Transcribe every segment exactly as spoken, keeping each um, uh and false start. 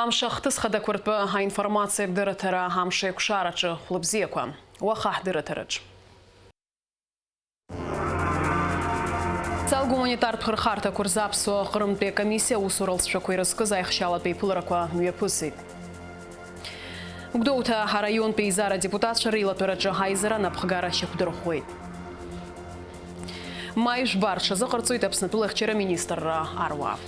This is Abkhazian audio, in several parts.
Амш ахҭыс хадақәа ртәы аинформациатә дырраҭара амш еиқәшараҿы хәлыбзиақәа. Уаха ҳдырраҭараҿ. Социал-гуманитартә хырхарҭақәа рзы аԥсуа Ҟрымтәи акомиссиа аусура алҵшәақәа ирызкыз аихшьалатә еиԥыларақәа мҩаԥысит. Гәдоуҭа араионтәи еизара адепутатцәа реилатәараҿы аизара анапхгара шьақәдырӷәӷәеит. Маи жәба рҽазыҟарҵоит Аԥснытәыла ахьчара министрра аруаа.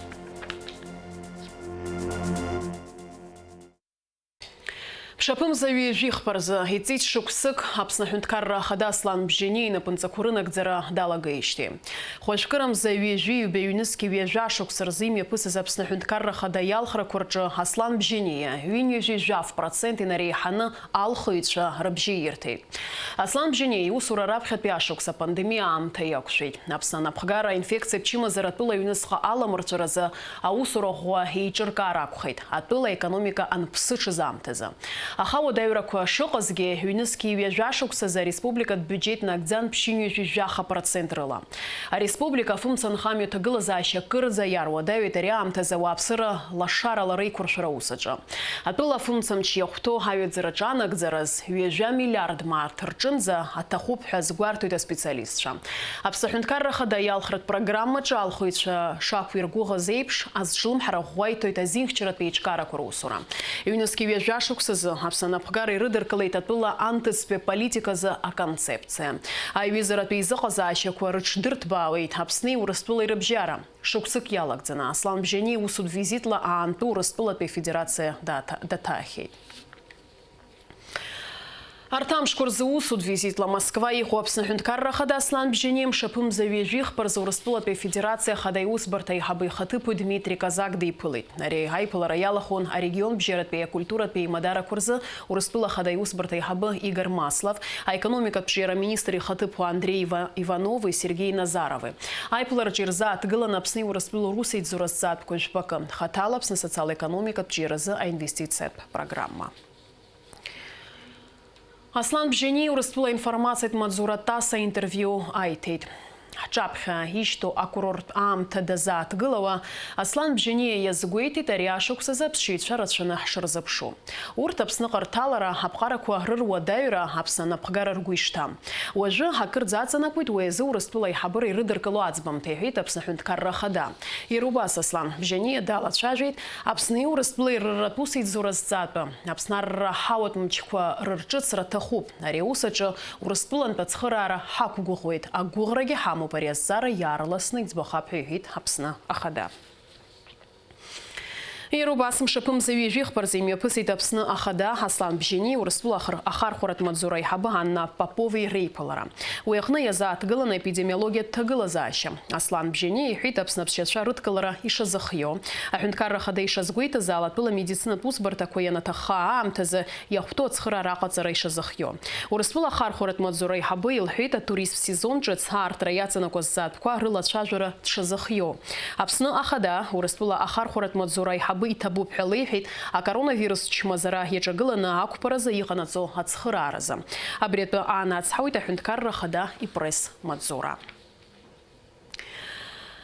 Ԥшаԥымза ҩажәи хԥа рзы иҵит шықәсык Аԥсны Аҳәынҭқарра Ахада Аслан Бжьаниа инапынҵақәа рынагӡара далагеижьҭеи. Хәажәкырамза ҩажәи ҩба ҩнызқьи ҩажәа шықәса рзы имҩаԥысыз Аԥсны Аҳәынҭқарра Ахада иалхрақәа рҿы Аслан Бжьаниа ҩынҩажәи жәаф процент инареиҳаны алхыҩцәа рыбжьы ирҭеит. Аслан Бжьаниа иусура раԥхьатәи ашықәс апандемиа аамҭа иақәшәеит. Аԥсны анапхгара аинфекциатә чымазара атәыла аҩныҵҟа аламырҵәаразы аусура ӷәӷәа еиҿыркаар акәхеит, атәыла аекономика анԥсыҽыз аамҭазы. Аха ауадаҩрақәа шыҟазгьы, ҩнызқьи ҩажәа шықәсазы ареспубликатә биуџьеҭ нагӡан ԥшьынҩажәи жәаха процент рыла. Ареспублика афымца анхамҩа аҭагылазаашьа кырӡа иаруадаҩит ари аамҭазы ауааԥсыра лашарала реиқәыршәара аус аҿы. Атәыла афымцамч иахәҭоу аҩаӡараҿы анагӡараз ҩажәа миллиард мааҭ рҿынӡа аҭахуп ҳәа азгәарҭоит аспециалистцәа. Аԥсны Аҳәынҭқарра Ахада иалхратә программаҿы алхыҩцәа шақәиргәыӷыз еиԥш, азҿлымҳара ӷәӷәа иҭоит азинхьчаратә еиҿкаарақәа русура. Ҩнызқьи ҩажәа шықәсазы Аԥсны анапхгара ирыдыркылеит атәыла анҭыҵтәи аполитиказы аконцепциа. Аиҩызаратә еизыҟазаашьақәа рыҽдырҭбаауеит Аԥсни Урыстәылеи рыбжьара. Шықәсык иалагӡаны Аслан Бжьаниа усутә визитла аамтәы Урыстәылатәи Афедерациа дааҭа-, даҭаахьеит. Арҭ амшқәа рзы усутә визитла Москва иҟоу Аԥсны Аҳәынҭқарра Ахада Аслан Бжьаниа мшаԥымза ҩажәи хԥа рзы Урыстәылатәи Афедерациа Ахада Аиусбарҭа аиҳабы ихаҭыԥуаҩ Дмитри Казак диԥылеит. Ари аиԥылара иалахәын арегион бжьаратәи акультуратәи аимадарақәа рзы Урыстәыла Ахада Аиусбарҭа аиҳабы Игор Маслов, аекономикатә ҿиара аминистр ихаҭыԥуа Андреи Ива-, Иванови Сергеи Назарови. Аиԥылараҿы ирзааҭгылан Аԥсни Урыстәылеи русеицура зҵаатәқәа жәпакы, хаҭала Аԥсны асоциал-економикатә ҿиаразы аинвестициатә программа. Аслан Бжьаниа Урыстәыла информациатә маҵзура ТАСС аинтервиу аиҭеит. Ҳҿаԥхьа ишьҭоу акурорттә аамҭа дазааҭгылауа, Аслан Бжьаниа иазгәеиҭеит, ари ашықәсазы аԥсшьаҩцәа рацәаны ҳшырзыԥшу. Урҭ Аԥсныҟа рҭалара, аԥҟарақәа рыруадаҩра, Аԥсны анапхгара ргәы ишҭам. Уажәы акырӡа аҵанакуеит уи азы Урыстәыла аиҳабыра ирыдыркыло аӡбамҭа, иҳәеит Аԥсны Аҳәынҭқарра Ахада. Иара убас Аслан Бжьаниа далацәажәеит Аԥсни Урыстәылеи рратә усеицура зҵаатәы. Аԥсны арра аҳауатә мчқәа рырҿыцра аҭахуп. Ари аус аҿы Урыстәылантә ацхыраара ҳақәгәыӷуеит, агәыӷрагьы ҳамоуп ари азҵаара иаарласны иӡбахап ҳәа иҳәеит Аԥсны Ахада. Иара убас мшаԥымза ҩажәи хԥа рзы имҩаԥысит Аԥсны Ахада Аслан Бжьаниеи Урыстәыла ахр-, ахархәаратә маҵзура аиҳабы Анна Поповеи реиԥылара. Уи аҟны иазааҭгылан аепидемиологиатә ҭагылазаашьа. Аслан Бжьаниа иҳәеит Аԥсны аԥсшьацәа рыдкылара ишазыхиоу. Аҳәынҭқарра Ахада ишазгәеиҭаз ала, атәыла медицинатә усбарҭақәа ианаҭахха аамҭазы иахәҭоу ацхыраара аҟаҵара ишазыхиоу. Урыстәыла ахархәаратә маҵзура аиҳабы илҳәеит атуристтә сезон ҿыц аартра иаҵанакуа зҵаатәқәа рылацәажәара дшазыхиоу. Аԥсны Ахада Урыстәыла ахархәаратә маҵзура аиҳабы иҭабуп ҳәа леиҳәеит акоронавирус чмазара иаҿагыланы ақәԥаразы иҟанаҵо ацхырааразы. Абри атәы аанацҳауеит Аҳәынҭқарра Ахада ипресс-маҵзура.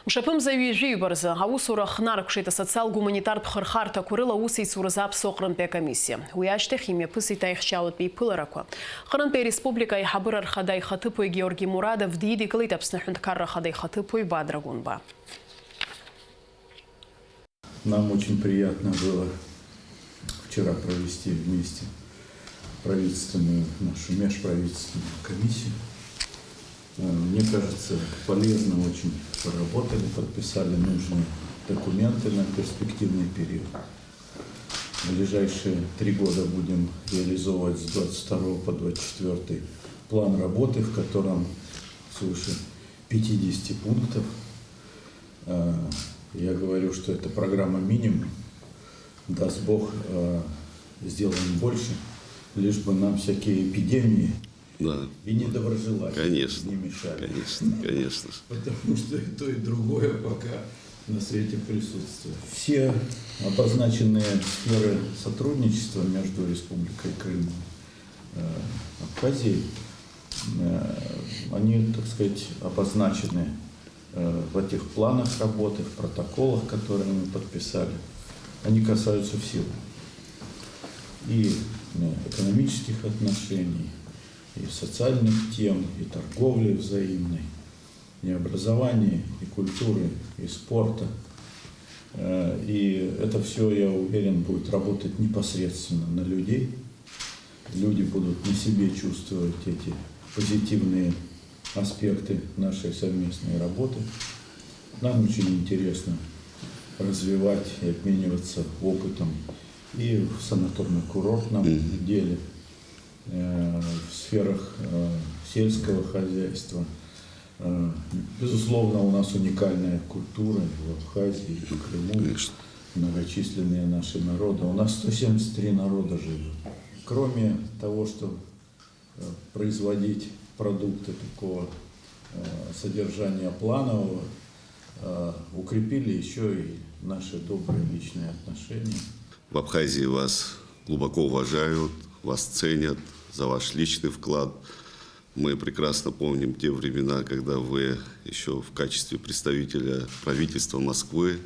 Мшаԥымза ҩажәи ҩба рзы аусура хнаркәшеит асоциал-гуманитартә хырхарҭақәа рыла аусеицуразы Аԥсуа Ҟрымтәи акомиссиа. Уи ашьҭахь имҩаԥысит аихшьалатә еиԥыларақәа. Ҟрымтәи ареспублика аиҳабыра рхада ихаҭыԥуаҩ Георги Мурадов дидикылеит Аԥсны Аҳәынҭқарра Ахада ихаҭыԥуаҩ Бадра Гәынба. Нам очень приятно было вчера провести вместе правительственную, нашу межправительственную комиссию. Э, мне кажется, полезно очень поработали, подписали нужные документы на перспективный период. В ближайшие три года будем реализовывать с двадцать второго по двадцать четвёртый план работы, в котором свыше пятидесяти пунктов. Э, я говорю, что это программа минимум. Даст Бог, э, сделаем больше, лишь бы нам всякие эпидемии Да. и недоброжелатели Конечно. не мешали. Конечно, конечно. Потому что и то, и другое пока на свете присутствует. Все обозначенные сферы сотрудничества между Республикой Крым и, э, Абхазией, э, они, так сказать, обозначены, э, в этих планах работы, в протоколах, которые мы подписали. Они касаются всего. И э, экономических отношений, и социальных тем, и торговли взаимной, и образования, и культуры, и спорта. Э, И это все, я уверен, будет работать непосредственно на людей. Люди будут на себе чувствовать эти позитивные аспекты нашей совместной работы. Нам очень интересно развивать и обмениваться опытом и в санаторно-курортном деле, э, в сферах э, сельского хозяйства. Э, Безусловно, у нас уникальная культура и в Абхазии, и в Крыму. Многочисленные наши народы. У нас сто семьдесят три народа живет. Кроме того, что э, производить продукты такого э, содержания планового, э, укрепили еще и наши добрые личные отношения. В Абхазии вас глубоко уважают, вас ценят за ваш личный вклад. Мы прекрасно помним те времена, когда вы еще в качестве представителя правительства Москвы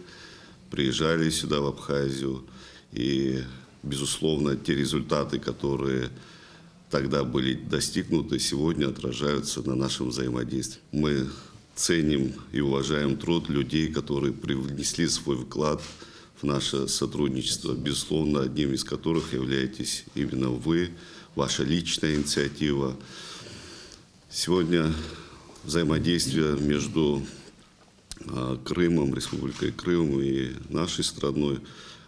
приезжали сюда, в Абхазию. И, безусловно, те результаты, которые тогда были достигнуты, сегодня отражаются на нашем взаимодействии. Мы ценим и уважаем труд людей, которые привнесли свой вклад в наше сотрудничество, безусловно, одним из которых являетесь именно вы, ваша личная инициатива. Сегодня взаимодействие между а, Крымом, Республикой Крым и нашей страной,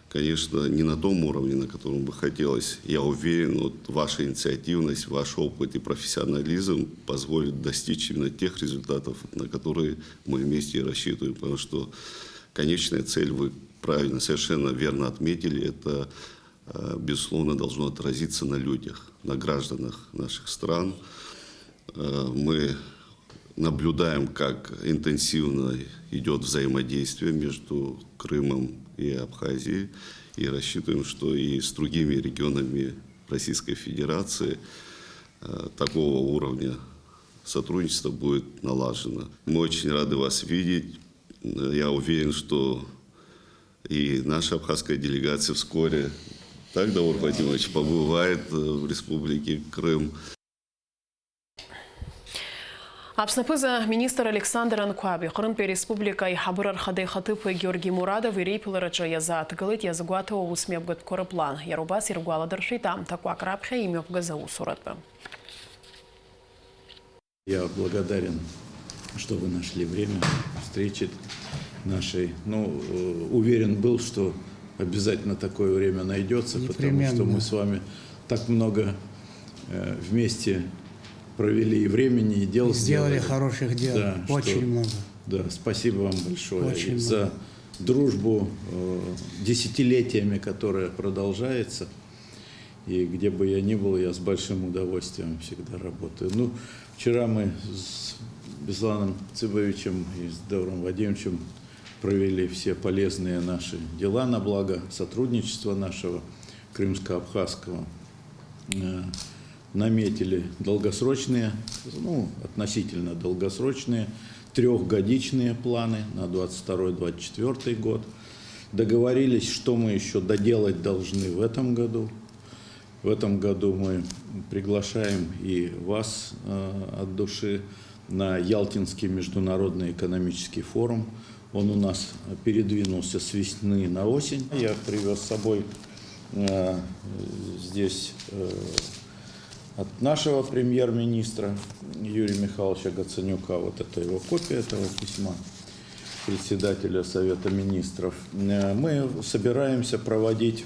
конечно, не на том уровне, на котором бы хотелось. Я уверен, вот ваша инициативность, ваш опыт и профессионализм позволит достичь именно тех результатов, на которые мы вместе и рассчитываем. Потому что конечная цель, вы правильно, совершенно верно отметили, это, э, безусловно, должно отразиться на людях, на гражданах наших стран. Э, Мы наблюдаем, как интенсивно идет взаимодействие между Крымом и Абхазией, и рассчитываем, что и с другими регионами Российской Федерации э, такого уровня сотрудничество будет налажено. Мы очень рады вас видеть. Я уверен, что и наша абхазская делегация вскоре, так, Даур Владимирович, побывает э, в Республике Крым. Аԥсны аԥыза-министр Александр Анқәаб, Ҟрымтәи ареспублика аиҳабыра рхада ихаҭыԥуаҩ Георги Мурадов иреиԥылараҿы иазааҭгылеит иазгәаҭоу аусмҩаԥгатәқәа рыплан. Иара убас иргәаладыршәеит аамҭақәак раԥхьа имҩаԥгаз аусуратәы. Я благодарен, что вы нашли время встречи нашей. Ну, э, уверен был, что обязательно такое время найдется, потому что Непременно. Мы с вами так много э, вместе провели и времени, и дел И сделали сделали. Хороших дел. Да, Очень что- много. Да, спасибо вам большое Очень и за дружбу э, десятилетиями, которая продолжается. И где бы я ни был, я с большим удовольствием всегда работаю. Ну, вчера мы с Бесланом Цыбовичем и с Дауром Вадимовичем провели все полезные наши дела на благо сотрудничества нашего крымско-абхазского. Э, Наметили долгосрочные, ну, относительно долгосрочные, трехгодичные планы на двадцать второй двадцать четвёртый год. Договорились, что мы еще доделать должны в этом году. В этом году мы приглашаем и вас э, от души на Ялтинский международный экономический форум. Он у нас передвинулся с весны на осень. Я привез с собой э, здесь э, от нашего премьер-министра Юрия Михайловича Гацанюка, вот это его копия этого письма председателя Совета министров. Э, Мы собираемся проводить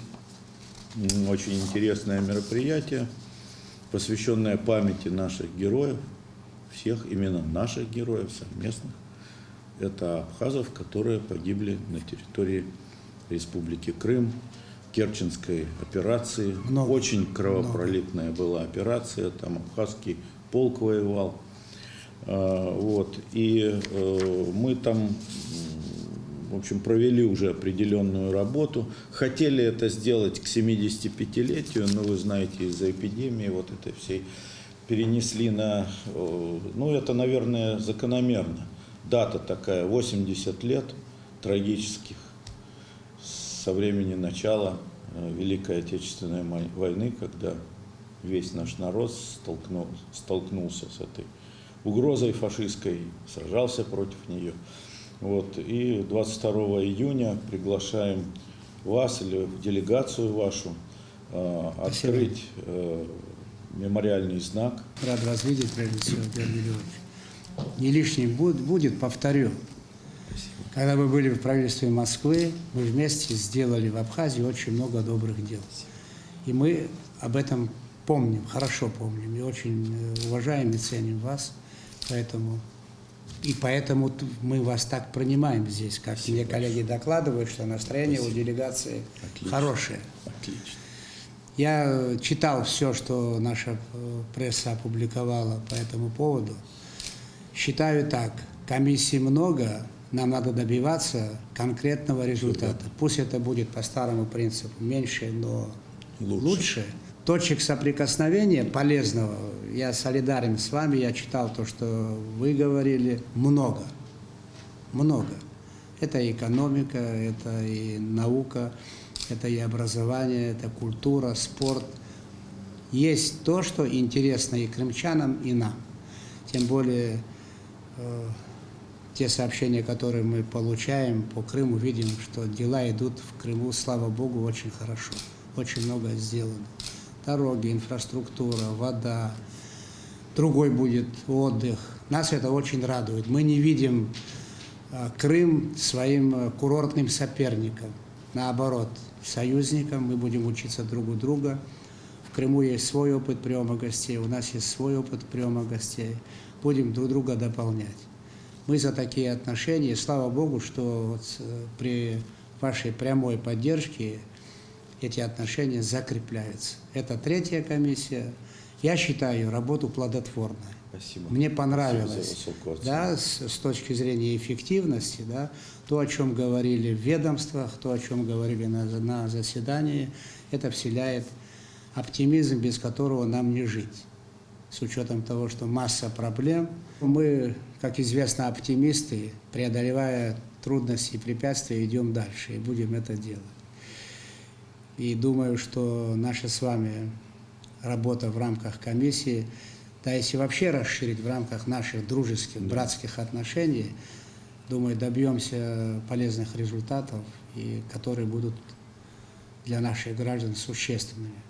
м, очень интересное мероприятие, посвященное памяти наших героев, всех именно наших героев совместных. Это абхазов, которые погибли на территории Республики Крым, Керченской операции. Много, Очень кровопролитная была операция, там абхазский полк воевал. А, Вот. И э, мы там, м, в общем, провели уже определенную работу. Хотели это сделать к семидесятипятилетию, но вы знаете, из-за эпидемии вот этой всей перенесли на... э, Ну, это, наверное, закономерно. Дата такая, восемьдесят лет трагических Со времени начала э, Великой Отечественной мой- войны, когда весь наш народ столкнул- столкнулся с этой угрозой фашистской, сражался против нее. Вот. И двадцать второго июня приглашаем вас или в делегацию вашу э, Спасибо. открыть э, мемориальный знак. Рад вас видеть, прежде всего, Георгий Львович. Не лишним буд- будет, повторю. Когда вы были в правительстве Москвы, мы вместе сделали в Абхазии очень много добрых дел. И мы об этом помним, хорошо помним, и очень э, уважаем и ценим вас. Поэтому и поэтому т- мы вас так принимаем здесь, как мне коллеги докладывают, что настроение у делегации Отлично. Хорошее. Отлично. Я э, читал все, что наша э, пресса опубликовала по этому поводу. Считаю так, комиссий много, нам надо добиваться конкретного результата. Пусть это будет по старому принципу, меньше, но Лучше. Лучше. Точек соприкосновения полезного, я солидарен с вами, я читал то, что вы говорили, много. Много. Это и экономика, это и наука, это и образование, это культура, спорт. Есть то, что интересно и крымчанам, и нам. Тем более э, те сообщения, которые мы получаем по Крыму, видим, что дела идут в Крыму, слава Богу, очень хорошо. Очень много сделано. Дороги, инфраструктура, вода, другой будет отдых. Нас это очень радует. Мы не видим э, Крым своим э, курортным соперником. Наоборот, союзником. Мы будем учиться друг у друга. В Крыму есть свой опыт приема гостей, у нас есть свой опыт приема гостей. Будем друг друга дополнять. Мы за такие отношения. И слава Богу, что вот э, при вашей прямой поддержке эти отношения закрепляются. Это третья комиссия. Я считаю ее работу плодотворной. Спасибо. Мне понравилось, Спасибо за высокую оценку. Да, с, с точки зрения эффективности, да, то, о чем говорили в ведомствах, то, о чем говорили на, на заседании, это вселяет оптимизм, без которого нам не жить. С учетом того, что масса проблем, мы, как известно, оптимисты, преодолевая трудности и препятствия, идем дальше и будем это делать. И думаю, что наша с вами работа в рамках комиссии, да если вообще расширить в рамках наших дружеских, братских отношений, думаю, добьемся полезных результатов, и которые будут для наших граждан существенными.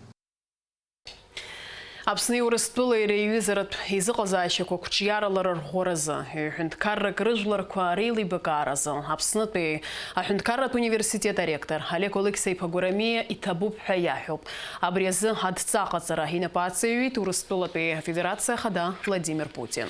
Аԥсни Урыстәылеи реиҩызаратә изыҟазаашьақәа қәҿиарала рырӷәӷәаразы, ҩҳәынҭқаррак рыжәларқәа реилибакааразы, Аԥснытәи аҳәынҭқарратә университет аректор Олег Олықьса-иԥа Гәарамиа иҭабуп ҳәа иаҳәоуп. Абри азы адҵа аҟаҵара инапы аҵаҩит Урыстәылатәи Афедерациа Ахада Владимир Путин.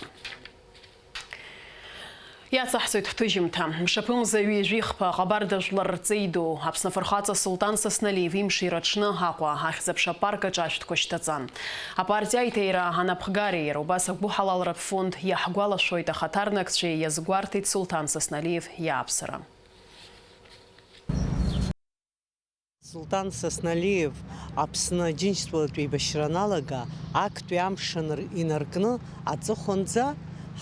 Иацаҳҵоит ҳҭыжьымҭа. Мшаԥымза ҩажәихԥа Ҟабарда жәлар рҵеи ду, Аԥсны афырхаҵа Сулҭан Сасналиев имшира аҽны Аҟәа ахьӡ-аԥша апарк аҿы ашәҭқәа шьҭаҵан. Апартиа аиҭаира анапхгареи иара убас агәыҳалалратә фонд Иаҳгәалашәоит ахаҭарнакцәеи иазгәарҭеит Сулҭан Сасналиев иааԥсара. Сулҭан Сасналиев Аԥсны Аџьынџьтәылатә еибашьра аналага, актәи амш анар-, инаркны аҵыхәанӡа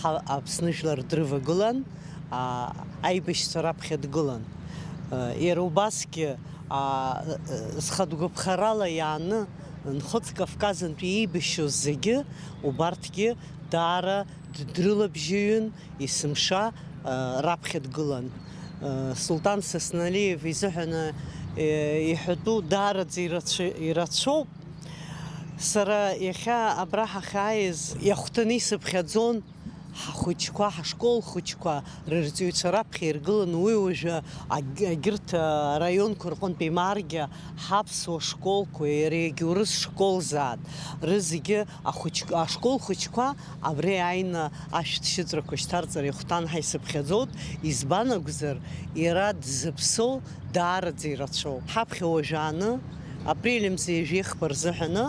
ҳа-, Аԥсны жәлар дрывагылан, а, аибашьцәа раԥхьа дгылан. Э, иара убасгьы, а, э, зхатә гәаԥхарала иааны Нхыҵ Кавказынтәи еибашьоу зегьы убарҭгьы даара д-, дрылабжьаҩын, есымша, э, раԥхьа дгылан. Э, Сулҭан Сасналиев изыҳәаны, э, иҳәатәу даараӡа ирацәа-, ирацәоуп. Сара иахьа абра ҳахьааиз иахәҭаны исыԥхьаӡон ҳхәыҷқәа, ҳашкол хәыҷқәа рырҵаҩцәа раԥхьа иргыланы, уи уажәы аг-, агьырҭ, э, араионқәа рҟынтә еимааргьы ҳаԥсуа школқәа, иара егьа урыс школзаат, рызегьы ахәыҷ-, ашкол хәыҷқәа абра иааины ашәҭшьыҵәрақәа шьҭарҵар ихәҭан ҳәа исыԥхьаӡоит, избан акәзар, иара дзыԥсоу даараӡа ирацәоуп. Ҳаԥхьа уажәааны, апрель мза ҩажәихԥа рзыҳәаны,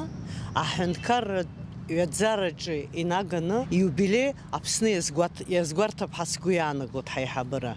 аҳәынҭқарратә ҩаӡараҿы инаганы иубилеи Аԥсны иазгәаҭ-, иазгәарҭап ҳәа сгәы иаанагоит ҳаиҳабыра.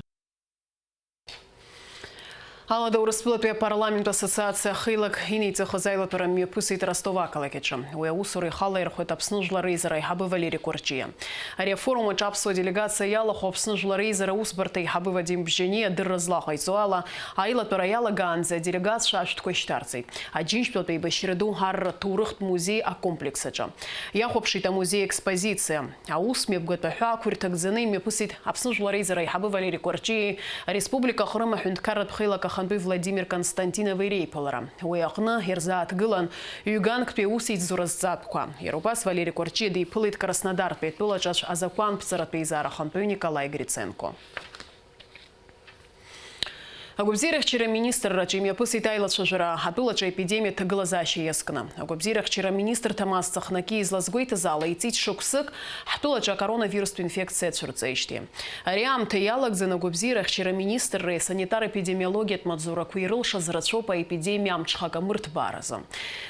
Алада Урыстәылатәи апарламент ассоциациа хеилак инеиҵыхыз аилатәара мҩаԥысит Ростов ақалақь аҿы. Уи аусура ихала ирхәеит Аԥсны Жәлар Реизара аиҳабы Валери Кәарҷиа. Ари афорум аҿы аԥсуа делегациа иалахәу Аԥсны Жәлар Реизара аусбарҭа аиҳабы Вадим Бжьани адырра злаҟаиҵо ала, аилатәара иалагаанӡа аделегатцәа ашәҭқәа ишьҭарҵеит. Аџьынџьтәылатәи еибашьраду арратә ҭоурыхтә музеи акомплекс аҿы. Иахәаԥшит амузеи аекспозициа. Аус мҩаԥгатә аҳәаақәа ирҭагӡаны имҩаԥысит Аԥсны Жәлар Реизара аиҳабы Валери Кәарҷиеи ареспублика Аҟрым аҳәынҭқарратә хеилак ахантәаҩ Владимир Константинови реиԥылара. Уи аҟны ирзааҭгылан ҩганктәи аусеицура зҵатәқәа. Иара убас Валери Кәарҷиа диԥылеит Краснодартәи атәылаҿы аӡә азакәанԥҵаратә еизара ахантәаҩ Николаи Гриценко. Агәабзиарахьчара аминистрраҿы имҩаԥысит аилацәажәара атәылаҿы аепидемиа аҭагылазаашьа иазкны. Агәабзиарахьчара аминистр Ҭамаз Цахнаки излазгәеиҭаз ала, иҵит шықәсык ҳтәылаҿы акоронавирустә инфекциа ацәырҵеижьҭеи. Ари аамҭа иалагӡаны агәабзиарахьчара аминистрреи асанитар-епидемиологиатә маҵзурақәа ирылшаз рацәоуп аепидемиа амҽхак амырҭбааразы.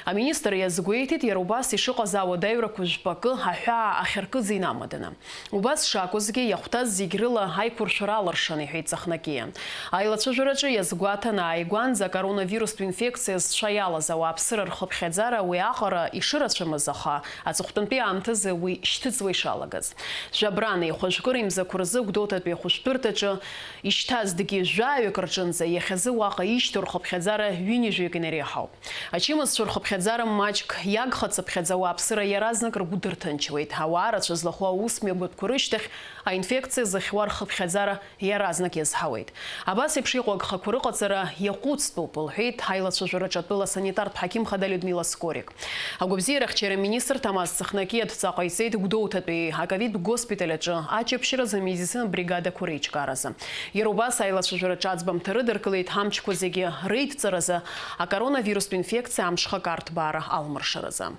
Аминистр иазгәеиҭеит, иара убас ишыҟаз ауадаҩрақәа жәпакы аҳәаа ахьаркыз инамаданы. Убас шакәызгьы, иахәҭаз зегь рыла аиқәыршәара алыршан, иҳәеит Цахнакиа. Аилацәажәараҿы иазгәаҭан, ааигәанӡа акоронавирустә инфекциа зцәа иалаз ауааԥсыра рхыԥхьаӡара уи аҟара ишырацәамыз, аха аҵыхәтәантәи аамҭазы уи шьҭыҵуа ишалагаз. Жәабран еихәажәкыра имзақәа рзы Гәдоуҭатәи ахәышәтәырҭаҿы ишьҭаз дгьежәаҩык рҿынӡа иахьазы уаҟа ишьҭоу рхыԥхьаӡара ҩынҩажәаҩык инареиҳауп. Ачымазцәа рхыԥхьаӡара маҷк иагхацыԥхьаӡа ауааԥсыра иаразнак ргәы дырҭынчуеит. Ауаа рацәа злахәу аус мҩаԥгатәқәа рышьҭахь аинфекциа зыхьуа рхыԥхьаӡара иаразнак иазҳауеит. Абас еиԥш иҟоу агхақәа рыҟаҵара иаҟәыҵтәуп, лҳәеит ҳаилацәажәараҿы атәыла санитартә ҳақьым хада Людмила Скорик. Агәабзиарахьчара аминистр Ҭамаз Цахнаки адҵа ҟаиҵеит Гәдоуҭатәи аковид госпиталь аҿы аччаԥшьаразы амедицинатә бригадақәа реиҿкааразы. Иара убас аилацәажәараҿы аӡбамҭа рыдыркылеит ҳамчқәа зегьы реидҵаразы акоронавирустә инфекциа амҽхак арҭбаара алмыршаразы.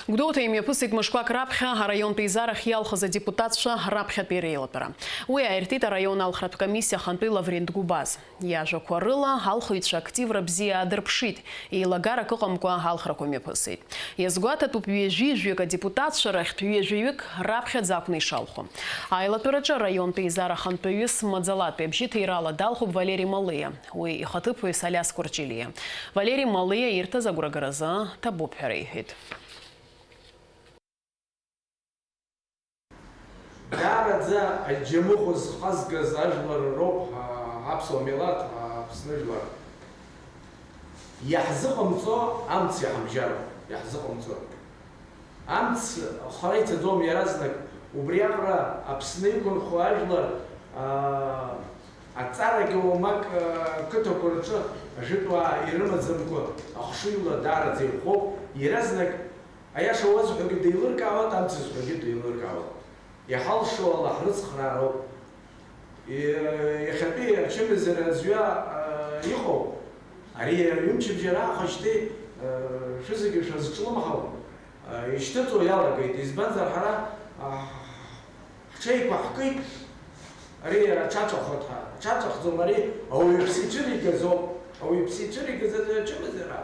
Гәдоуҭа имҩаԥысит мышқәак раԥхьа араионтә еизарахь иалхыз адепутатцәа раԥхьатәи реилатәара. Уи ааиртит араион алхратә комиссиа ахантәаҩ Лаврент Гәыбаз. Иажәақәа рыла, алхыҩцәа активра бзиа аадырԥшит, еилагарак ыҟамкәа алхрақәа мҩаԥысит. Иазгәаҭатәуп ҩажәи жәаҩык адепутатцәа рахьтә ҩажәаҩык раԥхьаӡа акәны ишалху. Аилатәараҿы араионтә еизара ахантәаҩыс маӡалатәи абжьыҭирала далхуп Валери Малиа. Уи ихаҭыԥуаҩыс Алиас Кәарҷелиа. Валери Малиа ирҭаз агәрагаразы ҭабуп ҳәа реиҳәеит. Даараӡа аџьамыхә зхазгаз ажәлар роуп ҳа-, ҳаԥсуа милаҭ, Аԥсны жәлар. Иаҳзыҟамҵо амц иаҳамжьароуп, иаҳзыҟамҵо. Амц хара ицаӡом иаразнак, убри аҟара Аԥсны иқәынхо ажәлар, аа, аҵарагьы уамак, аа, қыҭақәа рҿы ажәытәуаа ирымаӡамкәа ахшыҩла даараӡа ирхоуп, иаразнак аиаша уазҳәогьы деилыркаауеит, амц зҳәогьы деилыркаауеит. Иҳалшо ала ҳрыцхраароуп. Иа-, иахьатәи ачымазара азҩа, аа, иҟоу, ари ҩымчыбжьа раахижьҭеи, аа, шәызегьы шәазҿлымҳау, аа, ишьҭыҵуа иалагеит. Избанзар, ҳара, аа, ҳҽеиқәаҳкит, ари аҽаҵәахуеит ҳәа. Аҽаҵәахӡом, ари ауаҩԥсы ицәыригазоуп. Ауаҩԥсы ицәыригаз ачымазара,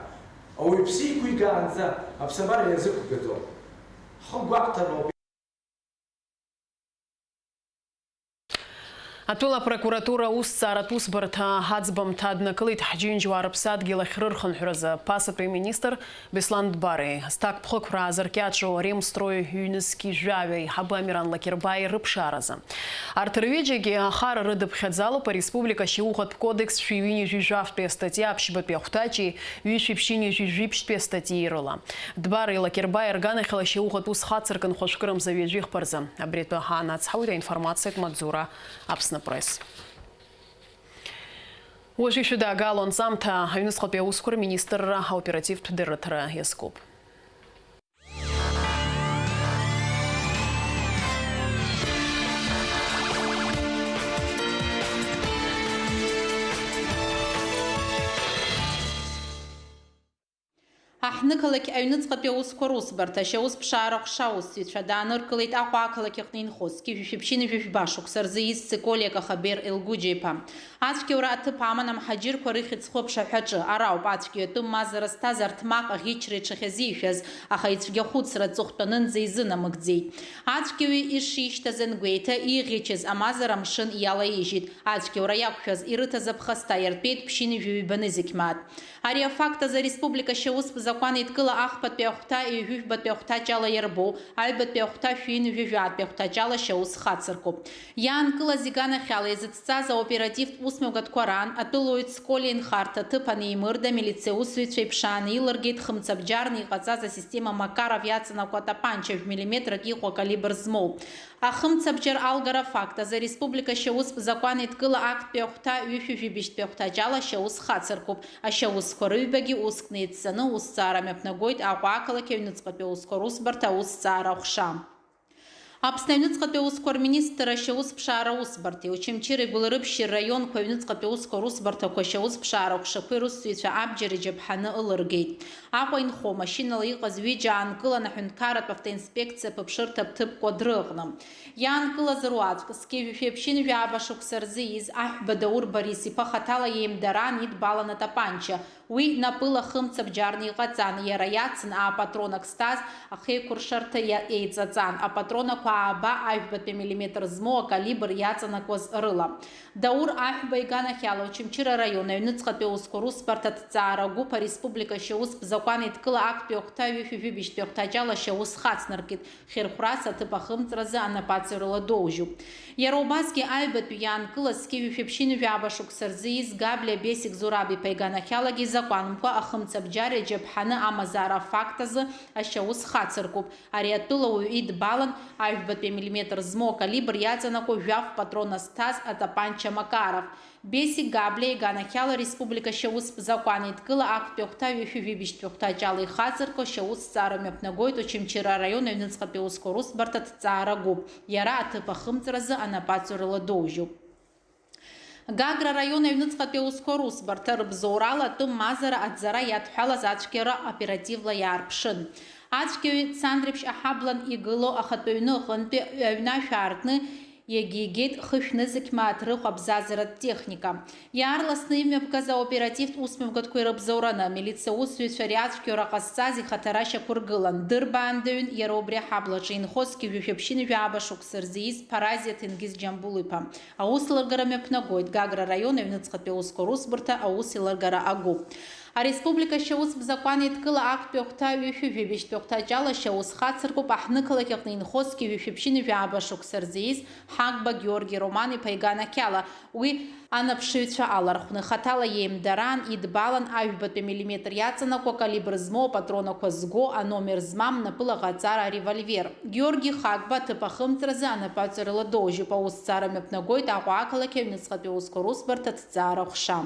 ауаҩԥсы иқәигаанӡа аԥсабара иазықәгаӡом. Ҳхы гәаҳҭароуп. Атәыла апрокуратура аусҭҵааратә усбарҭа аӡбамҭа аднакылеит ҳџьынџьуаа рыԥсадгьыл ахьрырхынҳәразы. Ԥасатәи аминистр Беслан Дбари, зҭакԥхықәра аазыркьаҿу Ремстрой ҩнызқьи жәаҩа аиҳабы Амиран Лакербаи рыԥшааразы. Арҭ рҩыџьагьы ахара рыдыԥхьаӡалоуп ареспублика ашьауӷатә кодекс шәи ҩынҩажәи жәафтәи астатиа аԥшьбатәи ахәҭаҷи ҩышәи ԥшьынҩажәи жәиԥшьтәи астатиеи рыла. Дбари Лакербаи рганахьала ашьауӷатә ус хацыркын хәажәкырамза ҩажәи хԥа рзы. Абри атәы ҳаанацҳауеит аинформациатә маҵзура Аԥсны Пресс. Уажәы ишәыдаагало анҵамҭа аҩныҵҟатәи аусқәа рминистрра аоперативтә дырраҭара иазкуп. Аҳҭнықалақь аҩныҵҟатәи аусқәа русбарҭа ашьаусԥшаара ҟәша аусзуҩцәа дааныркылеит Аҟәа ақалақь аҟны инхоз зқьи жәшәи ԥшьынҩажәи жәба шықәса рзы ииз Циколиа Кахабер Елгәыџьа-иԥа. Ацәгьаура аҭыԥ аман амҳаџьырқәа рыхьӡ-хәы аԥшаҳәаҿы. Ара ауп ацәгьаҩ атәым мазара зҭаз арҭмаҟ аӷьычра иҽахьазишәаз, аха ицәгьахәыцра аҵыхәтәанынӡа изынамыгӡеит. Ацәгьаҩы ишишьҭаз ангәеиҭа, ииӷьычыз амазара амшын иалаижьит. Ацәгьаура иақәшәаз ирыҭаз аԥхасҭа иартәеит ԥшьынҩажәи ҩба нызқь мааҭ. Ари афакт азы ареспублика ашьаустә закәан еидкыла ахԥатәи ахәҭа ҩажәи жәбатәи ахәҭаҷ ала иарбоу, аҩбатәи ахәҭа шәи ҩажәи жәаатәи ахәҭаҷ ала ашьаус хацыркуп. Иаанкылаз иганахьала иазыцҵаз аоперативтә усмҩаԥгатәқәа раан атәылауаҩ Цколиа инхарҭа аҭыԥ анеимырда, амилициа усзуҩцәа иԥшааны илыргеит хымцабџьарны иҟаҵаз асистема Макаров иаҵанакуа атапанча жәа миллиметрак иҟоу акалибр змоу. Ахымцабџьар алгара афакт азы ареспублика ашьаустә закәан еидкыла актәи ахәҭа ҩышәи жәибжьтәи ахәҭаҷ ала ашьаус хацыркуп. Ашьаусқәа рыҩбагьы уск неиццаны аусҭҵаара мҩаԥнагоит Аҟәа ақалақь аҩныҵҟатәи аусқәа русбарҭа аусҭҵаара аҟәша. Аԥсны аҩныҵҟатәи аусқәа рминистрра ашьаусԥшаара аусбарҭеи Очамчыреи Гәылрыԥшьи рраионқәа аҩныҵҟатәи аусқәа русбарҭақәа ашьаусԥшаара аҟәшақәеи русзуҩцәа абџьар иџьаԥҳаны ылыргеит. Аҟәа инхо машьынала иҟаз ҩыџьа аанкылан аҳәынҭқарратә автоинспекциа аԥыԥшырҭа аҭыԥ кәадраҟны. Иаанкылаз руаӡәк, зқьи жәшәи ԥшьынҩажәи жәаба шықәса рзы ииз Аҳәба Даур Борис-иԥа хаҭала иеимдараан идбалан атапанча. Уи напыла хымцабџьарны иҟаҵан, иара иацын аапатронак зҭаз ахеиқәыршарҭа иа-, еиҵаҵан, апатронақәа ааба, ажәбатәи миллиметр змоу акалибр иаҵанакуаз рыла. Даур Аҳәба иганахьала Очамчыра араион аҩныҵҟатәи аусқәа русбарҭа аҭҵаара агәыԥ ареспублика ашьаустә закәан еидкыла актәи ахәҭа ҩышәи жәибжьтәи ахәҭаҷ ала ашьаус хацнаркит, хьырхәрас аҭыԥ ахымҵразы анапаҵаҩрала доужьуп. Иара убасгьы аҩбатәи иаанкылаз зқьи жәшәи ԥшьынҩажәи жәаба шықәса рзы ииз Габлиа Бесик Зураб-иԥа иганахьалагьы изакәанмкәа ахымцабџьар иаџьаԥҳаны амазаара афакт азы ашьаус хацыркуп. Ари атәылауаҩ идбалан, ажәбатәи амиллиметр змоу акалибр иаҵанакуа жәаф патрон азҭаз атапанча Макаров. Бесик Габлиа иганахьала ареспублика ашьаустә закәан еидкыла актәи ахәҭа ҩышәи жәибжьтәи ахәҭаҷ ала ихацыркуа ашьаусҭҵаара мҩаԥнагоит Очамчыра араион аҩныҵҟатәи аусқәа русбарҭа аҭҵаара агәыԥ. Иара аҭыԥ ахымҵразы анапаҵаҩрала доужьуп. Гагра араион аҩныҵҟатәи аусқәа русбарҭа рыбзоурала атәым мазара аӡара иадҳәалаз ацәгьара оперативла иаарԥшын. Ацәгьаҩы Цандрыԥшь аҳаблан игылоу ахатәы ҩны аҟынтәи аҩны ашә аартны иагьигеит хышә нызқь мааҭ рыхә абзазаратә техника. Иаарласны имҩаԥгаз аоперативтә усмҩаԥгатәқәа ирыбзоураны, амилициа усзуҩцәа ари ацәгьоура ҟазҵаз ихаҭара шьақәыргылан, дырбаандаҩын иара убри аҳаблаҿы инхоз зқьи жәшәи ԥшьынҩажәи жәаба шықәса рзы ииз Паразиа Ҭенгиз Џьамбул-иԥа. Аус лыргара мҩаԥнагоит Гагра араион аҩныҵҟатәи аусқәа русбарҭа аус еилыргара агәыԥ. Ареспублика ашьаустә закәан еидкыла актәи ахәҭа ҩышәи жәибжьтәи ахәҭаҷ ала ашьаус хацыркуп аҳҭнықалақь аҟны инхоз зқьи жәшәи ԥшьынҩажәи жәаба шықәса рзы ииз Ҳагба Георги Роман-иԥа иганахьала. Уи анаԥшыҩцәа алархәны хаҭала иеимдараан, идбалан ажәбатәи миллиметр иаҵанакуа калибр змоу апатронақәа зго, аномер змам напыла ҟаҵара аревольвер. Георги Хагба аҭыԥ ахымҵразы анапаҵаҩрала доужьуп, аусҭҵаара мҩаԥнагоит Аҟәа ақалақь аҩныҵҟатәи аусқәа русбарҭа аҭҵаара ҟәша.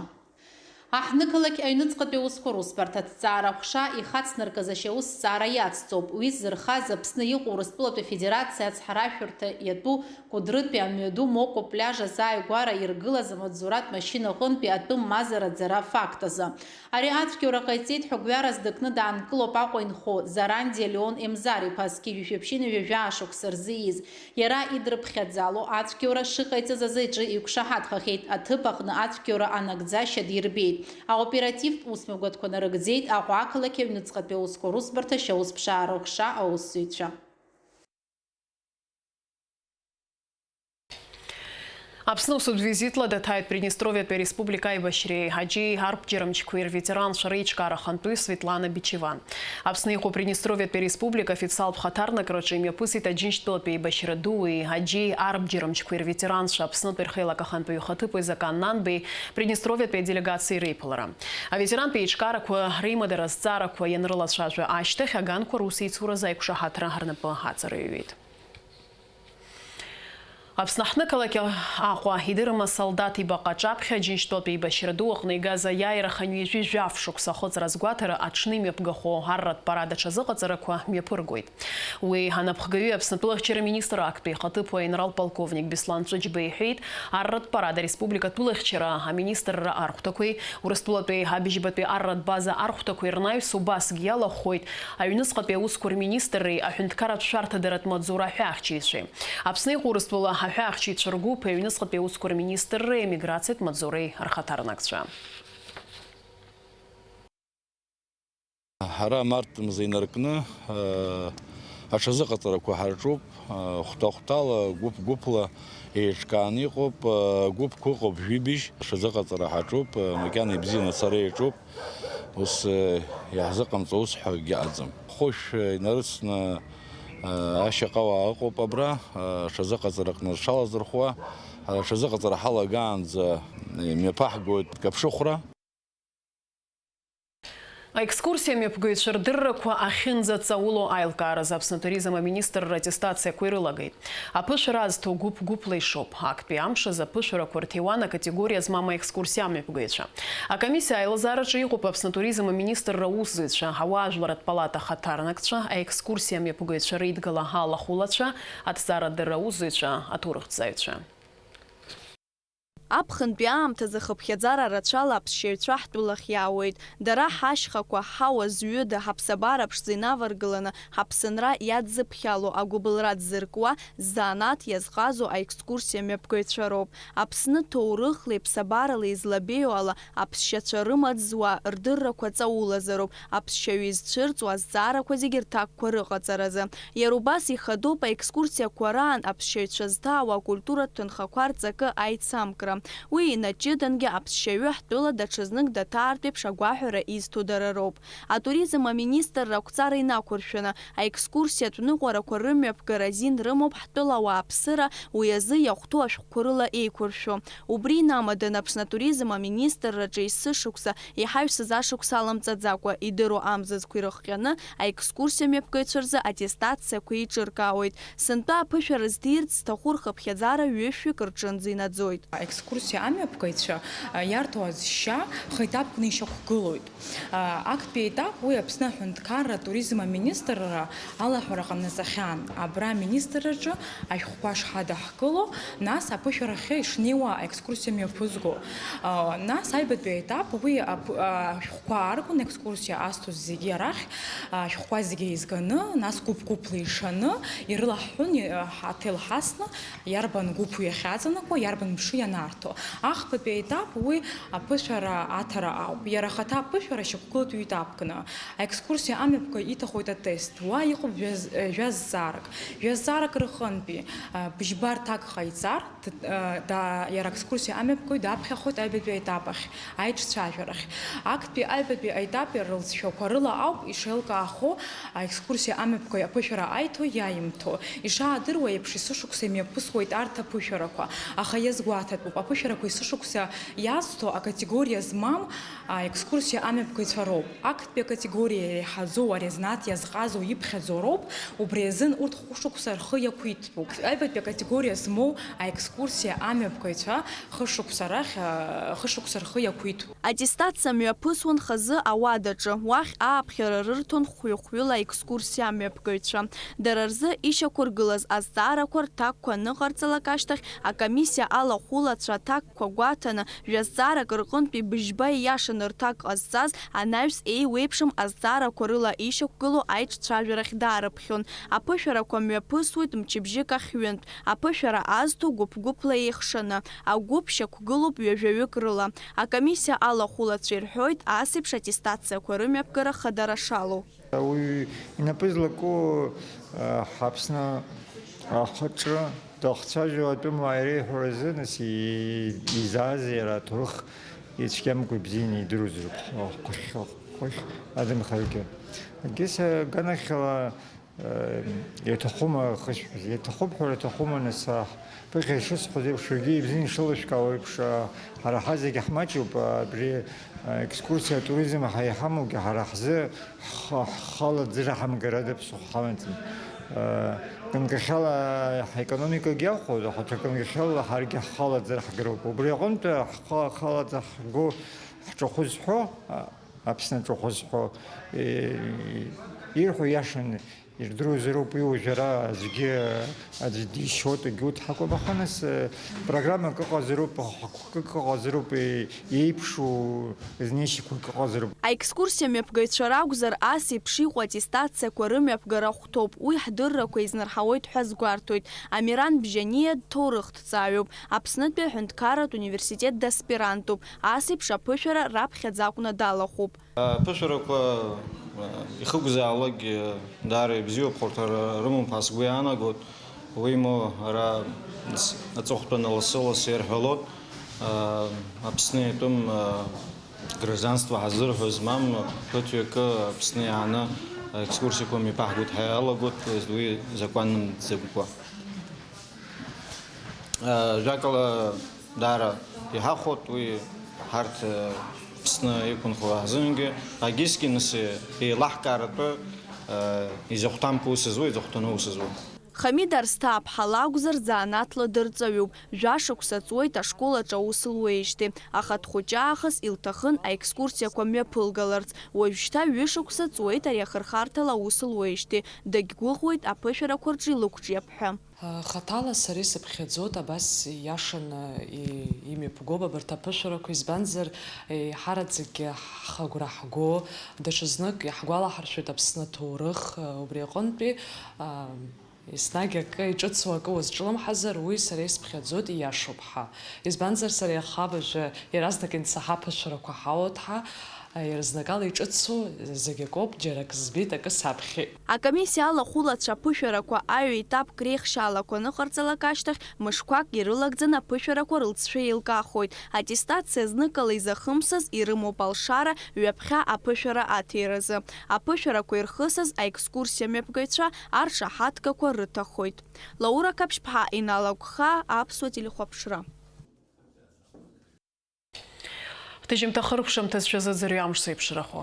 Аҳҭнықалақь аҩныҵҟатәи аусқәа русбарҭа аҭҵаара ҟәша ихацнаркыз ашьаус зҵаара иацҵоуп. Уи ззырхаз Аԥсны иҟоу Урыстәылатәи Афедерациа ацҳаражәҳәарҭа иатәу Кәыдрытәи амҩаду Мокәа пляж азааигәара иргылаз амаҵзуратә машьына аҟынтәи атәым мазара аӡара афакт азы. Ари ацәгьоура ҟаиҵеит ҳәа гәҩарас дыкны даанкылоуп Аҟәа инхо Зарандиа Леон Емзар-иԥа, зқьи жәшәи ԥшьынҩажәи жәаа шықәса рзы ииз. Иара идрыԥхьаӡало ацәгьоура шыҟаиҵаз азы иҿы иқәшаҳаҭхахьеит, аҭыԥ аҟны ацәгьоура анагӡашьа дирбеит. Аоперативтә усмҩаԥгатәқәа нарыгӡеит Аҟәа ақалақь аҩныҵҟатәи аусқәа русбарҭа ашьаусԥшаара ҟәша аусзуҩцәа. Аԥсны усутә визитла даҭааит Приднестровиатәи ареспублика аибашьреи аџьеи арбџьармчқәеи рветеранцәа реиҿкаара ахантәаҩы Светлана Бичеван. Аԥсны иҟоу Приднестровиатәи ареспублика афициалтә хаҭарнакраҿы имҩаԥысит Аџьынџьтәылатәи еибашьра дуи аџьеи арбџьармчқәеи рветеранцәа Аԥснытәи рхеилак ахантәаҩы ихаҭыԥуаҩ Закан Нанбеи Приднестровиатәи аделегациеи реиԥылара. Аветерантә еиҿкаарақәа реимадара азҵаарақәа ианрылацәажәа ашьҭахь, аганқәа русеицуразы аиқәшаҳаҭра рнапы аҵарыҩуеит. Аԥсны аҳҭнықалақь Аҟәа идырым асолдаҭ ибаҟа аҿаԥхьа Џьынџьтәылатәи еибашьра ду аҟны игаз аиааира хынҩажәи жәаф шықәса ахыҵра азгәаҭара аҽны имҩаԥгахо арратә парад аҽазыҟаҵарақәа мҩаԥыргоит. Уи анапхгаҩы Аԥсны атәылахьчара министр актәи ихаҭыԥуаҩ аинрал-полковник Беслан Ҵәыџьба иҳәеит, арратә парад ареспублика атәылахьчара аминистрра архәҭақәеи Урыстәылатәи абыжьбатәи арратә база архәҭақәеи рнаҩс убасгьы иалахәхоит аҩныҵҟатәи аусқәа рминистрреи аҳәынҭқарратә шәарҭадаратә маҵзура аҳәаахьчаҩцәеи. Аԥсни Урыстәыла аҳәаахьчаҩцәа ргәыԥ аҩныҵҟатәи аусқәа рминистрреи амиграциатә маҵзуреи рхаҭарнакцәа. Ҳара март мза инаркны, э, аҽазыҟаҵарақәа ҳарҿуп, э, хәҭа-хәҭала, гәыԥ-гәыԥла еиҿкааны иҟоуп, э, гәыԥқәа ыҟоуп жәибжь, аҽазыҟаҵара ҳаҿуп, э, макьана ибзианы ацара иаҿуп, ус, э, иаҳзыҟамҵо ус ҳәа акгьы ыҟаӡам. Хәышә, э, инарыцны, э, ашьаҟауаа ыҟоуп абра, э, аҽазыҟаҵараҟны рҽалазырхәуа, аҽазыҟаҵара ҳалагаанӡа, э, имҩаԥаҳгоит Каԥшыхәра. Аекскурсиа мҩаԥгаҩцәа рдыррақәа ахьынӡаҵауло аилкааразы Аԥсны атуризм аминистрра аттестациақәа ирылагеит. Аԥышәара азҭо гәыԥ-гәыԥла ишоуп. Актәи амш азы аԥышәарақәа рҭиуан акатегориа змам аекскурсиа амҩаԥгаҩцәа. Акомиссиа аилазаараҿы иҟоуп Аԥсны атуризм аминистрра аусзуҩцәа, ауаажәларратә палата ахаҭарнакцәа, аекскурсиа амҩаԥгаҩцәа реидгыла алахәылацәа, аҭҵаарадырра аусзуҩцәа, аҭоурыхҭҵааҩцәа. Аԥхынтәи аамҭазы хыԥхьаӡара рацәала аԥсшьаҩцәа ҳтәылахь иаауеит. Дара ҳашьхақәа, ҳауа зҩыда, ҳаԥсабара ԥшӡа инаваргыланы, ҳаԥсынра иадзыԥхьало агәыбылра дзыркуа, ззанааҭ иазҟазо аекскурсиа мҩаԥгаҩцәа роуп. Аԥсны ҭоурыхлеи ԥсабаралеи излабеиоу ала, аԥсшьацәа рымаҵ зуа рдыррақәа ҵаулазароуп, аԥсшьаҩы изцәырҵуа азҵаарақәа зегьы рҭакқәа рыҟаҵаразы. Иара убас ихадоуп аекскурсиақәа раан аԥсшьаҩцәа зҭаауа акультуратә ҭынхақәа рҵакы аицамкра. Уи инаҷыдангьы аԥсшьаҩы ҳтәыла даҽазнык даҭаартә еиԥш агәаҳәара изҭо дара роуп. Атуризм аминистрра ақәҵара инақәыршәаны, аекскурсиатә ныҟәарақәа рымҩаԥгара азин рымоуп ҳтәыла ауааԥсыра уи азы иахәҭоу ашәҟәқәа рыла еиқәыршәо. Убри инамаданы Аԥсны атуризм аминистрраҿы есышықәса, иҳаҩсыз ашықәс аламҵаӡакәа, идыруа амзызқәа ирыхҟьаны, аекскурсиа мҩаԥгаҩцәа рзы аттестациақәа еиҿыркаауеит. Сынтәа аԥышәара здирц зҭаху рхыԥхьаӡара ҩышәҩык рҿынӡа инаӡоит. Аекскурсиа амҩаԥгаҩцәа, а, иарҭо азшьа хеиҭаԥкны ишьақәгылоит. А, актәи аетап уи Аԥсны аҳәынҭқарра атуризм аминистрра алаҳәара ҟанаҵахьан. Абра аминистрраҿы ашәҟәқәа шҳадаҳкыло, нас аԥышәарахьы ишнеиуа аекскурсиа мҩаԥызго. А, нас аҩбатәи аетап уи аԥ-, а, ашәҟәқәа ааргон, аекскурсиа азҭоз зегьы арахь, а, ашәҟәқәа зегьы еизганы, нас гәыԥ-гәыԥла ишаны, ирылаҳҳәон, и-, а, ҳаҭел ҳасны, иарбан гәыԥ иахьаҵанакуа, иарбан мшы ианарҭо. Ахԥатәи аетап уи аԥышәара аҭара ауп. Иара ахаҭа аԥышәара шьақәгылатәи етапкны. Аекскурсиа амҩаԥгаҩ иҭахоит атест. Уа иҟоуп жәаз-, жәазҵаарак. Жәазҵаарак рҟынтәи, а, быжьба рҭак ҟаиҵар, т-, а, да-, иара аекскурсиа амҩаԥгаҩ даԥхьахоит аҩбатәи аетап ахь, аиҿцәажәарахь. Актәи аҩбатәи аетап рылҵшәақәа рыла ауп ишеилкаахо аекскурсиа амҩаԥгаҩ аԥышәара аиҭо иаимҭо. Ишаадыруа еиԥш, есышықәса имҩаԥысуеит арҭ аԥышәарақәа, аха иазгәаҭатәуп, аԥышәарақәа есышықәса иазҭо акатегориа змам аекскурсиа амҩаԥгаҩцәа роуп. Актәи акатегориа иреиҳаӡоу ари азанааҭ иазҟазоу иԥхьаӡоу роуп, убри азын урҭ хәышықәса рхы иақәиҭтәуп. Аҩбатәи акатегориа змоу аекскурсиа амҩаԥгаҩцәа хышықәса рахь, а, хышықәса рхы иақәиҭуп. Аттестациа мҩаԥысуан хазы ауадаҿы, уахь ааԥхьара рырҭон хәҩы-хәҩыла аекскурсиа амҩаԥгаҩцәа. Дара рзы ишьақәыргылаз азҵаарақәа рҭакқәа аныҟарҵалак ашьҭахь, акомиссиа алахәылацәа аҭакқәа гәаҭаны, жәазҵаарак рҟынтәи быжьба ииашаны рҭак ҟазҵаз анаҩс еиуеиԥшым азҵаарақәа рыла ишьақәгылоу аиҿцәажәарахь даарыԥхьон. Аԥышәарақәа мҩаԥысуеит мчыбжьык ахь ҩынтә, аԥышәара азҭо гәыԥ-гәыԥла еихшаны, агәыԥ шьақәгылоуп ҩажәаҩык рыла. Акомиссиа алахәылацәа ирҳәоит ас еиԥш аттестациақәа рымҩаԥгара хадара шалоу. Уаҩы инапы злаку, а, ҳАԥсны ахаҿы дахцәажәо атәымуаа иреиҳәаразы, нас, и-, изааз иара аҭоурых ицәгьамкәа ибзианы идыруазароуп, хәышә-, хәышә адамхаргьы. Егьыс аганахьала, э, иаҭахума хышәҳәаз? Иаҭахуп ҳәа рҭахума, нас, аҳ-, ԥыхьа ишысҳәаз еиԥш, уигьы ибзианы ишылышәкаауа еиԥш, а, ҳара ҳазегьы ҳмаҷуп, а, абри, а, екскурсиа, атуризм ҳа иҳамоугьы ҳара ҳзы ҳхы-, ҳхала ӡыра ҳамгарада ԥсыхәа ҳамаӡам. Кынкахьала ҳаекономикагьы иахәоит, аха ҽа кынкахьала ҳаргьы ҳхалаӡар ҳгароуп. Убри аҟынтә ҳхалаӡа ҳго ҳҿахәы зҳәо, Аԥсны аҿахәы зҳәо, ирҳәо иашаны ирдыруазароуп, уи уажәы ара аӡәгьы аӡә дишьуеит, егьи уҭ ҳакәым, аха нас, программак ыҟазароуп, ҳхықәкык ыҟазароуп, еиԥшу знеишьақәак ыҟазароуп. Аекскурсиа мҩаԥгаҩцәа ракәзар, ас еиԥш иҟоу аттестациақәа рымҩаԥгара хәҭоуп. Уи ҳдыррақәа изнарҳауеит ҳәа азгәарҭоит. Амиран Бжьаниа дҭоурыхҭҵааҩуп, Аԥснытәи аҳәынҭқарратә университет даспирантуп. Ас еиԥш аԥышәара раԥхьаӡа акәны далахәуп. Аԥышәарақәа, ихықәзаалакгьы даара ибзиоуп, хәарҭара рымоуп ҳәа сгәы иаанагоит. Уимоу, ара аҵыхәтәаны лассы-лассы ирҳәалоит, Аԥсны итәым гражданство ҳазырҳәо змам ԥыҭҩыкы Аԥсны иааны аекскурсиақәа мҩаԥаҳгоит ҳәа иалагоит, уи закәанымҵакәа. Жәакала, даара иҳахәоит уи, ҳарҭ Аԥсны иқәынхо ҳзынгьы, агьысгьы нас еилаҳкааратәы изахәҭамкәа ус зуа, изахәҭаны ус зуа. Хамида Арсҭаа-ԥҳа лакәзар, занааҭла дырҵаҩуп. Жәашықәса ҵуеит ашкол аҿы аус луеижьҭеи, аха дхәыҷаахыс илҭахын аекскурсиақәа мҩаԥылгаларц. Уажәшьҭа ҩышықәса ҵуеит ари ахырхарҭала аус луеижьҭеи, дагьгәыӷуеит аԥышәарақәа рҿы илықәҿиап ҳәа. Хаҭала сара исыԥхьаӡоит, абас ииашаны и-, имҩаԥгоуп абарҭ аԥышәарақәа, избанзар, еиҳараӡакгьы ҳхы агәра ҳго, даҽазнык иаҳгәалаҳаршәоит Аԥсны аҭоурых, убри аҟынтәи, а, еснагь акы иҿыцу акы уазҿлымҳазар, уи сара исыԥхьаӡоит, ииашоуп ҳәа. Избанзар, сара иаха абыржәы иаразнак инсаҳа аԥышәарақәа ҳауоуп ҳәа, Иаразнакала иҿыцу зегь акоуп, џьара акы збеит, акы саԥхьеит. Акомиссиа алахәылацәа аԥышәарақәа аҩ-етапк реихшьаалақәа аныҟарҵалак ашьҭахь, мышқәак ирылагӡаны аԥышәарақәа рылҵшәа еилкаахоит. Аттестациа зныкала изахымсыз ирымоуп алшара ҩаԥхьа аԥышәара аҭиразы. Аԥышәарақәа ирхысыз аекскурсиа мҩаԥгаҩцәа аршаҳаҭгақәа рыҭахоит. Лаура Қаԥшьԥҳа, Инал Агәхаа, Аԥсуа телехәаԥшра. Ҳҭыжьымҭа хыркәшамҭазшәа зыӡырҩы амш зеиԥшрахо.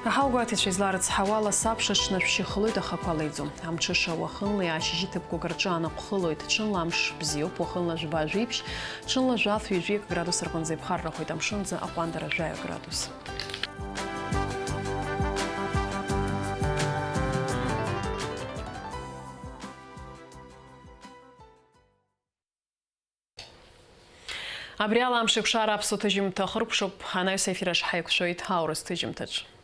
Аҳауагәаҭаҩцәа изларыцҳауа, ала сабша ҽнышә шьыхлоит, ахақәа леиӡом. Амҽыша уахынлеи ашьыжьы ҭыԥқәак рҿы анаҟә хылоит. Ҽынла амш бзиоуп, уахынла жәба-жәиԥшь, ҽынла жәаф-ҩажәи акы градус рҟынӡа иԥхаррахоит, амшынӡа аҟәандара жәаҩа градус. Абри ала амш еиқәшара аԥсуа ҭыжьымҭа ахыркәшоуп, анаҩс аефир аҿы ҳаиқәшәоит аурыс ҭыжьымҭаҿ.